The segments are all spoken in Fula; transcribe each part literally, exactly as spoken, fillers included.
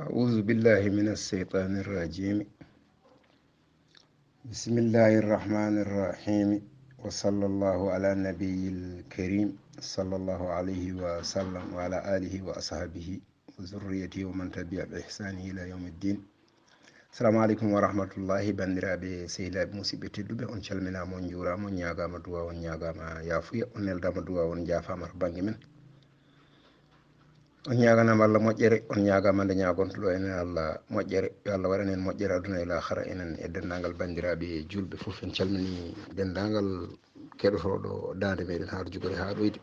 أعوذ بالله من الشيطان الرجيم. بسم الله الرحمن الرحيم. وصلى الله على النبي الكريم صلى الله عليه وسلم وعلى آله وأصحابه وذريته ومن تبع بإحسان إلى يوم الدين. Assalamu aleykum wa rahmatullahi, banndiraaɓe, sehilaaɓe, musidɓe tedduɓe, on calminaama, on njuuraama, on ñaagaama duwaaw, on ñaagaama yaafuya, on neldaama duwaaw, on njaafaama to bannge men. On ñaaganaama Allah moƴƴere, on ñaagaama nde ñaagontoɗo enen Allah moƴƴere. Yo Allah waɗan en moƴƴere aduna e laakhara, enen e denndaangal banndiraaɓe juulɓe fof. En calminii denndaangal keɗotooɗo daande meɗen haa to jogori haa ɗoyde.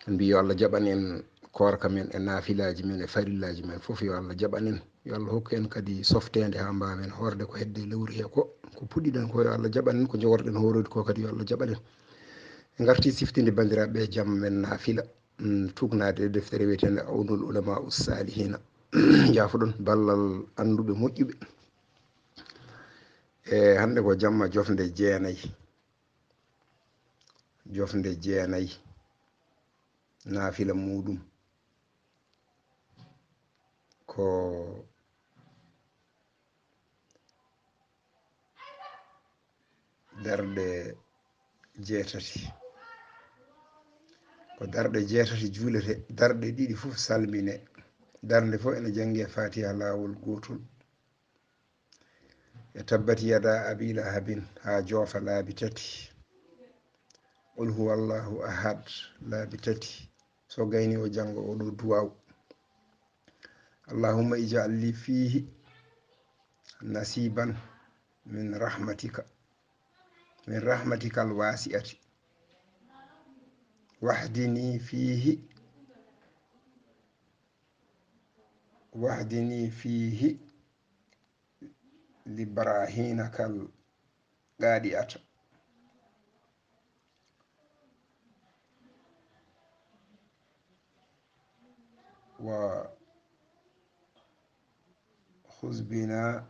En mbii yo Allah jaɓan en koorka men e naafilaaji men e farillaaji men fof, yo Allah jaɓan en. Yo Allah hokku en kadi softeende haa mbaawen hoorde ko hedde lewru hee ko, ko puɗɗiɗen ko, yo Allah jaɓan en, ko njogorɗen hoorooyde ko kadi yo Allah jaɓan en. En ngartii siftinde banndiraaɓe jam men naafila, mm, tuugnaade e deftere wiyeteende Awnul Ulama'u Salihina. Njaafoɗon ballal annduɓe moƴƴuɓe. E hannde ko jamma jofnde jeenayi. Jofnde jeenayi. Naafila muuɗum ko darɗe jeetati. Ko darɗe jeetati juulete, darɗe ɗiɗi fof salmine. Darnde fof ene jannge Fatiha laawol gootol. E tabbat yada abi lahabin haa joofa laabi tati. Qul huwa Allahu ahad laabi tati. So gayni o janngo oɗo duwaaw. Allahumma ij'al li fihi nasiban min rahmatika, min rahmatika alwasi'ati. Wahdini fihi, wahdini fihi li barahinaka al qadi'ata. Wa khuz bina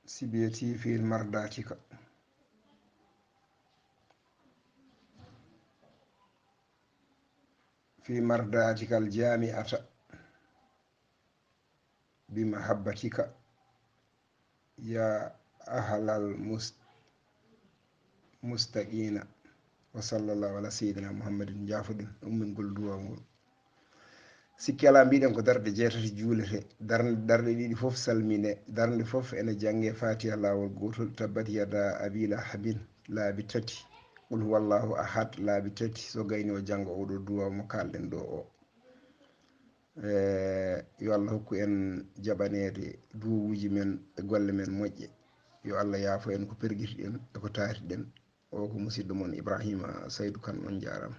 sibiyati fi mardatika. Fi mardatika al jami'ata. Bi mahabbatika ya ahlal mus-, mustaqina. Wa sallallahu ala sayyidina Muhammadin. Njaafoɗen ummingol duwaaw ngol. Sikki alaa, mbiɗen ko darɗe jeetati juulete. Dar-, darɗe ɗiɗi fof salmine. Darnde fof ene jannge Fatiha laawol gootol, tabbat yada abi lahabin laabi tati, qul huwallahu ahad laabi tati. So gayni o janngo oɗo duwaaw mo kaalɗen ɗo o. E, yo Allah hokku en jaɓaneede duwawuuji men e golle men moƴƴe. Yo Allah yaafo en ko pergitiɗen e ko taatiɗen. O ko musidɗo mon Ibrahima Saydu Kan, on njaaraama.